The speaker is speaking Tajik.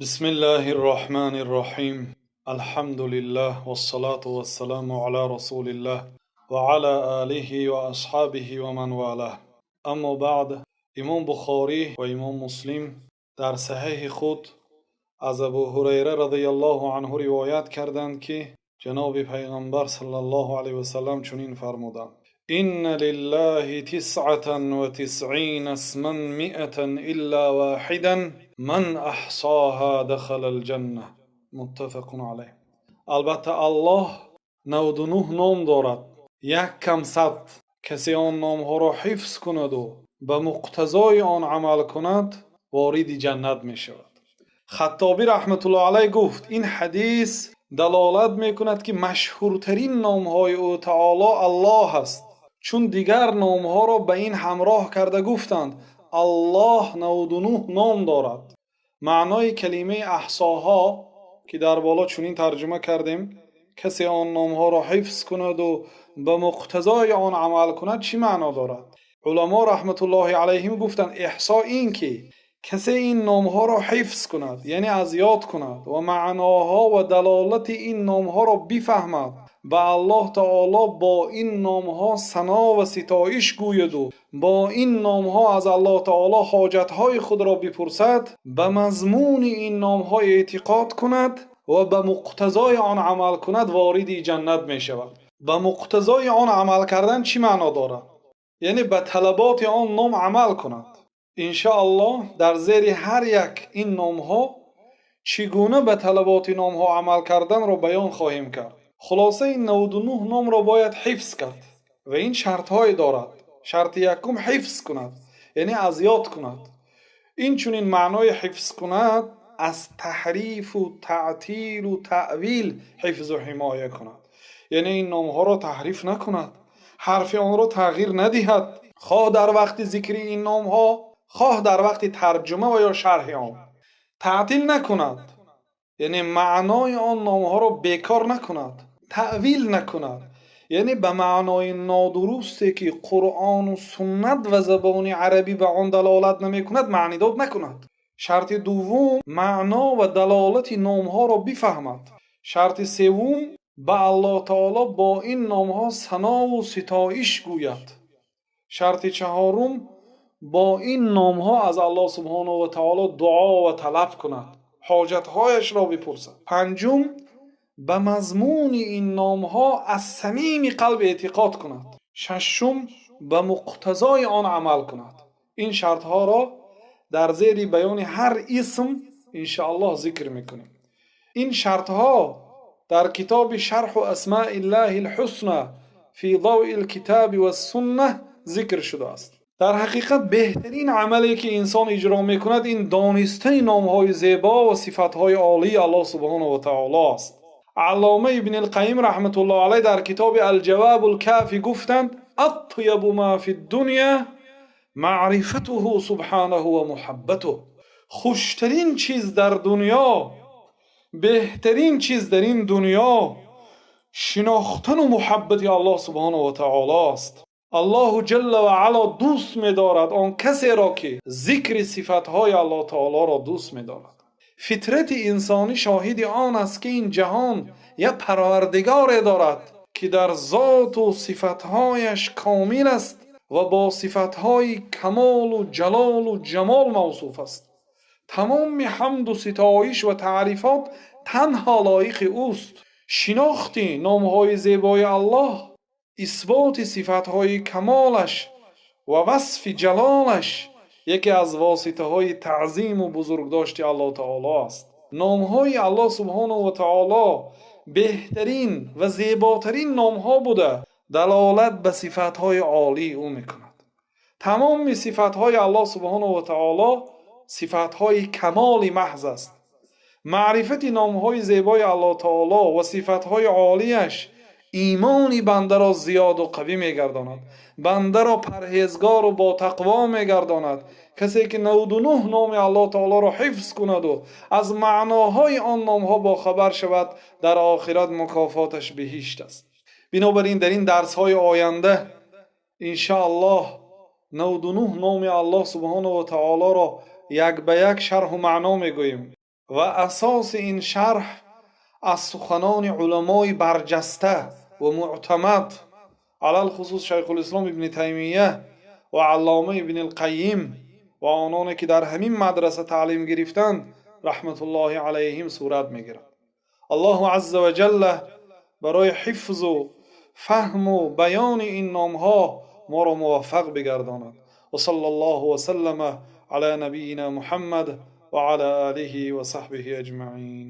Бисмиллаҳир Роҳманир Роҳим. Алҳамдулиллаҳ вассалату вассаламу ала расулиллаҳ ва ала олиҳи ва асҳобиҳи ва ман валаҳ. Аммо баъд, Имом Бухорӣ ва Имом Муслим дар саҳеҳи худ аз Абу Ҳурайра разияллоҳу анҳу ривоят карданд, ки ҷаноби Пайғамбар саллаллоҳу алайҳи васаллам чунин фармуданд: Инна лиллаҳи тисъатан ва тисъина исман миатан илла воҳидан ман аҳсоҳа дахалал ҷанна. Муттафақун алайҳ. Албатта, Аллоҳ 99 ном дорад, як кам 100. Касе он номҳоро ҳифз кунаду ба муқтазои он амал кунад, вориди ҷаннат мешавад. Хаттобӣ раҳматуллоҳ алайҳ гуфт: ин ҳадис далолат мекунад, ки машҳуртарин номҳои ӯ таоло Аллоҳ аст, чун дигар номҳоро ба ин ҳамроҳ карда гуфтанд. Аллоҳ 99 ном дорад. Маънои калимаи аҳсоҳо, ки дар боло чунин тарҷума кардем, касе он номҳоро ҳифз кунаду ба муқтазои он амал кунад, чӣ маъно дорад? Уламо раҳматуллоҳи алайҳим гуфтанд: иҳсо ин ки касе ин номҳоро ҳифз кунад, яъне аз ёд кунад ва маъноҳо ва далолати ин номҳоро бифаҳмад, ба Аллоҳ таоло бо ин номҳо сано ва ситоиш гӯяду бо ин номҳо аз Аллоҳ таоло ҳоҷатҳои худро бипурсад, ба мазмуни ин номҳо эътиқод кунад ва ба муқтазои он амал кунад, вориди ҷаннат мешавад. Ба муқтазои он амал кардан чӣ маъно дорад? Яъне ба талаботи он ном амал кунад. Иншоаллоҳ, дар зери ҳар як ин номҳо чӣ гуна ба талаботи номҳо амал карданро баён хоҳем кард. Хулоса, ин 99 номро бояд ҳифз кард ва ин шартҳое дорад. Шарти якум: ҳифз кунад, яъне аз ёд кунад. Инчунин маънои ҳифз кунад аз таҳрифу таътилу таъвил ҳифзу ҳимоя кунад, яъне ин номҳоро таҳриф накунад, ҳарфи онро тағйир надиҳад, хоҳ дар вақти зикри ин номҳо, хоҳ дар вақти тарҷума ва ё шарҳи он. Таътил накунад, яъне маънои он номҳоро бекор накунад, таъвил накунад, яъне ба маънои нодурусте, ки Қуръону суннат ва забони арабӣ ба он далолат намекунад, маънидод накунад. Шарти дуввум: маъно ва далолати номҳоро бифаҳмад. Шарти севум: ба Аллоҳ таоло бо ин номҳо санову ситоиш гӯяд. Шарти чаҳорум: бо ин номҳо аз Аллоҳ субҳонаҳу ва таоло дуо ва талаб кунад, ҳоҷатҳояшро бипурсад. Панҷум: ба мазмуни ин номҳо аз самими қалб эътиқод кунад. Шашум: ба муқтазои он амал кунад. Ин шартҳоро дар зери баёни ҳар исм иншоаллоҳ зикр мекунем. Ин шартҳо дар китоби Шарҳу асмаиллаҳи лҳусна фи дави лкитаби вассунна зикр шудааст. Дар ҳақиқат, беҳтарин амале, ки инсон иҷро мекунад, ин донистани номҳои зебо ва сифатҳои олии Аллоҳ субҳонаҳу ва таоло аст. Аллома Ибни Лқайим раҳматуллоҳ алайҳ дар китоби Алҷавабу лкофӣ гуфтанд: атябу ма фи ддуня маърифатуҳу субҳанаҳу ва муҳаббатуҳ. Хуштарин чиз дар дунё, беҳтарин чиз дар ин дунё шинохтану муҳаббати Аллоҳ субҳонаҳу ва таоло аст. Аллоҳу ҷалла ва ало дӯст медорад он касеро, ки зикри сифатҳои Аллоҳ таолоро дӯст медорад. Фитрати инсонӣ шоҳиди он аст, ки ин ҷаҳон як Парвардигоре дорад, ки дар зоту сифатҳояш комил аст ва бо сифатҳои камолу ҷалолу ҷамол мавсуф аст. Тамоми ҳамду ситоиш ва таърифот танҳо лоиқи ӯст. Шинохти номҳои зебои Аллоҳ, исботи сифатҳои камолаш ва васфи ҷалолаш яке аз воситаҳои таъзиму бузургдошти Аллоҳ таоло аст. Номҳои Аллоҳ субҳонаҳу ва таоло беҳтарин ва зеботарин номҳо буда, далолат ба сифатҳои олии ӯ мекунад. Тамоми сифатҳои Аллоҳ субҳонаҳу ва таоло сифатҳои камоли маҳз аст. Маърифати номҳои зебои Аллоҳ таоло ва сифатҳои олияш имони бандаро зиёду қавӣ мегардонад, бандаро парҳезгору ботақво мегардонад. Касе ки 99 номи Аллоҳ таолоро ҳифз кунаду аз маъноҳои он номҳо бохабар шавад, дар охират мукофоташ биҳишт аст. Бинобар ин, дар ин дарсҳои оянда иншоаллоҳ 99 номи Аллоҳ субҳонаҳу ва таолоро як ба як шарҳу маъно мегӯем. Ва асоси ин шарҳ аз суханони уламои барҷаста ва муътамад, алалхусус Шайхулислом Ибни Таймия ва Аллома Ибни Қайим ва ононе ки дар ҳамин мадраса таълим гирифтанд, раҳматуллоҳи алайҳим, сурат мегирад. Аллоҳу азза ва ҷалла барои ҳифзу фаҳму баёни ин номҳо моро муваффақ бигардонад. Ва саллаллоҳу ва саллама ала набийина Муҳаммад ва ала олиҳи ва саҳбиҳи аҷмаин.